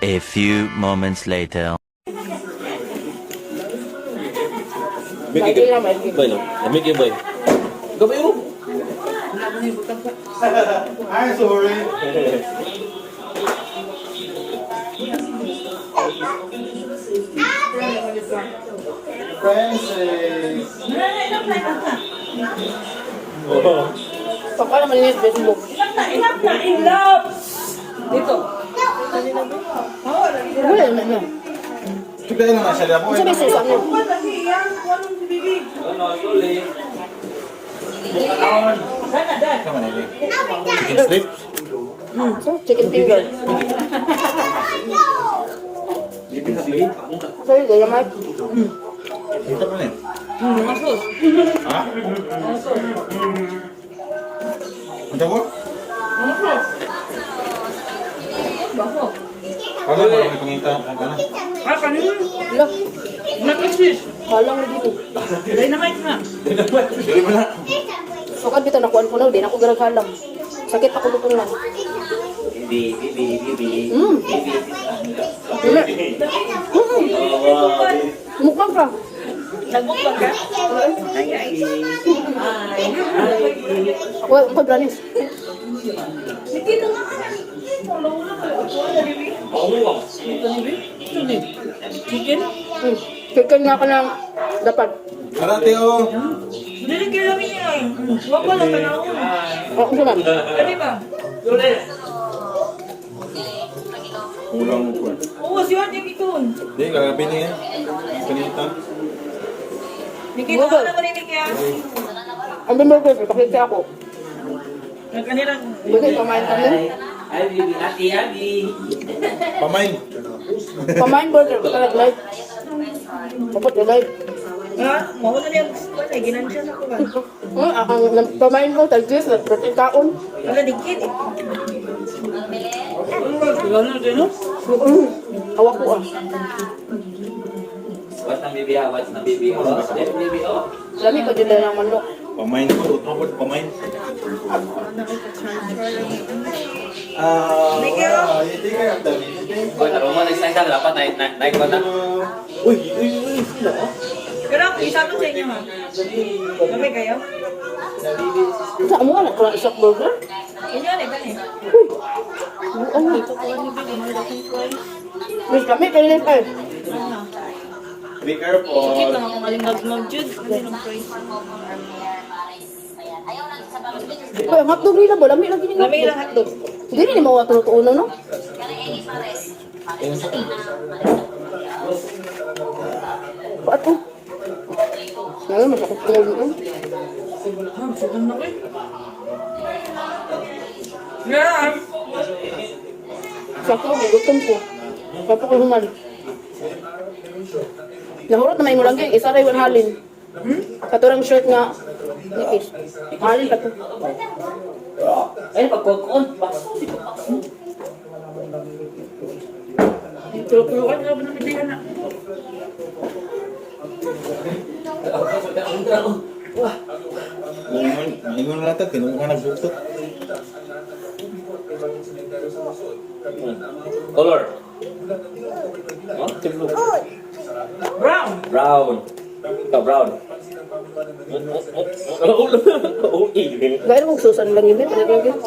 A few moments later. Lagi lang, lagi. Boy, no? Lamig yun, boy. Gabay mo. Ay, sorry. Princess. Pagka naman niya sa Facebook. Ilap na, ilap! Dito. Wala naman niya. Tignan na siya po. Ano sa susan niya? Kuwan lagi iyang, kuwan si bibi. Sana, dad. Chicken strips. So, chicken finger. Sorry, dynamite. Dito pa rin. Mga sauce. Ha? Ano ko? Mga sauce. Bako. Wala mo may pangita. Ano? Ah, kanina. Wala. Nag-exist. Halang na dito. Dynamite na. Dili mo na. Sukad bitaw nakuan ko na, di na ako garag halang. Sakit ako lutong lang. Bibi, bibi, bibi. Bibi. Wala. Mukbang ka. Nagmukbang ka? Well, ang branis. Nikita nga ka na. Wala ka. Wala, bibi. Chicken? Chicken nga ka ng dapat. Tara, Teo. Dili kayo lang niya. Wag ko lang tanawon. Oh, ano man? Pwede ba? Kulang mo po. Oo, si Juan yung itun. Hindi, kagabi niya. Panita. Nikita ka na marinig niya. Ang bimburger, pakita ako. Nagkanilang. Pwede, pamain kami. Ay, bibi. Ati, ati. Pamain. Pamain burger, basta nag-live. Dapat live. Ha? Mawala niya ang gusto niya. Ginansya sa ko ba? Akang pamain ko, tagis, nag-protein taon. Wala, dikit. Awak ko ah. What's ng bibi, ha? What's ng bibi? Oh, what's ng bibi, oh. Lami ko din na ng manok. Pamain ko. Utro ko. Pamain. Ah, wow. You take care of the baby. Boy, taro mo, next time ka, dapat na ko na. Uy, uy, uy. Sila, oh. Pero ako, isa to sa inyo ha. Kami kayo? Sa amo ka na, kung isak burger. Inyo na, gani. Ano? Miss, kami kayo na kayo. Be careful. Ang alingag-mag, Jude. Uy, ang hotdog nila ba? Lami lang gini. Lami lang hotdog. Hindi rin mo tutuuno, no? Paat ko. Ngayon, masakit ko lang. Yeah! Sakto, gutom ko. Sakto ko human. Nahurot na may mulang gyud, isa ray halin. Katurang shirt nga nipis. Halin pa to. Ay, pagkukuon. Bakso, si bakso. Tulok-tulokan nga ba ng bibihan na? Maingon, maingon na natin. Kinuha nagbutot. Color. Oh, blue. Brown! Brown. Ikaw, brown. Oh, oh, oh. Gaya mo susan lang yun, pwede lang yun.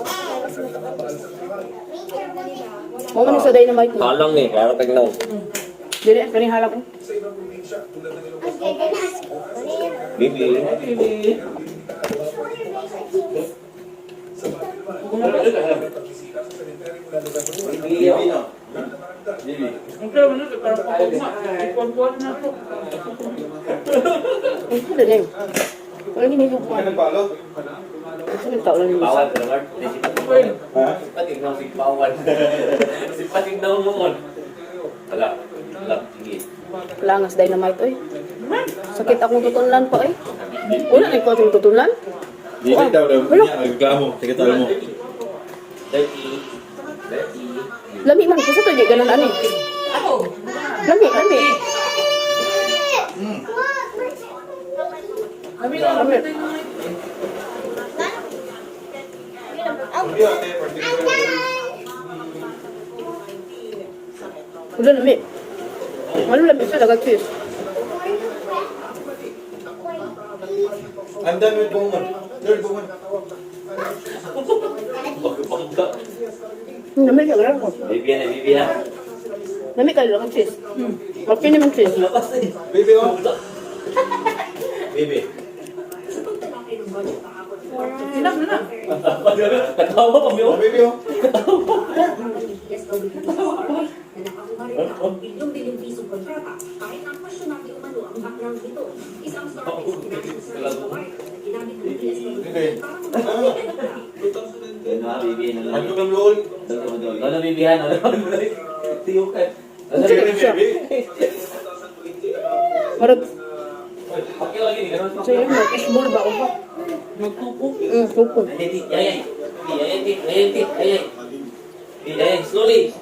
Mo man sa dynamite mo. Halang ni, klaro tagnaw. Dili kani halak ko. Bibi. Bibi. Baby, no? Baby. Ang kaya mo na, parang pagkuma. Ikuan-kuan na ako. Ano din eh. Wala gini ko. Ano nagpalo? Ano tao lang yun. Bawal, Lord. Ha? Sipatig si bawal. Sipatig daw mo. Wala. Wala. Sige. Langas dynamite oy. Sakit akong tutunlan pa eh. Wala na ko akong tutunlan. Dili daw daw. Wala. Niya, nagreklamo. Sige, talo mo. 30. 30. Lami man kasi to di ganan ani. Ako! Lami, lami. Kami lang. Lami. Hindi, ate. Particular. Wala lami. Ano lami siya daga cheese. I'm done with bungon. Third bungon. Bangga. Lami siya gran ko. Baby na, baby ha. Lami kayo daga cheese. Okay naman cheese. Lakas eh. Baby oh. Baby. Enough na na. Natawa kami Oh, oh. baby oh. Baby. Ano? Ano ha, baby? Ano Ano kang lol? Ano baby ha? Ano Tiyo ka. Ano Baby, baby. Marag Pakyo lagi ni ganun. sa iyo mo fishball ba o ba? Magtupo. Tuko. Ayay, ayay. Ayay, ayay, ayay. Ayay, slowly.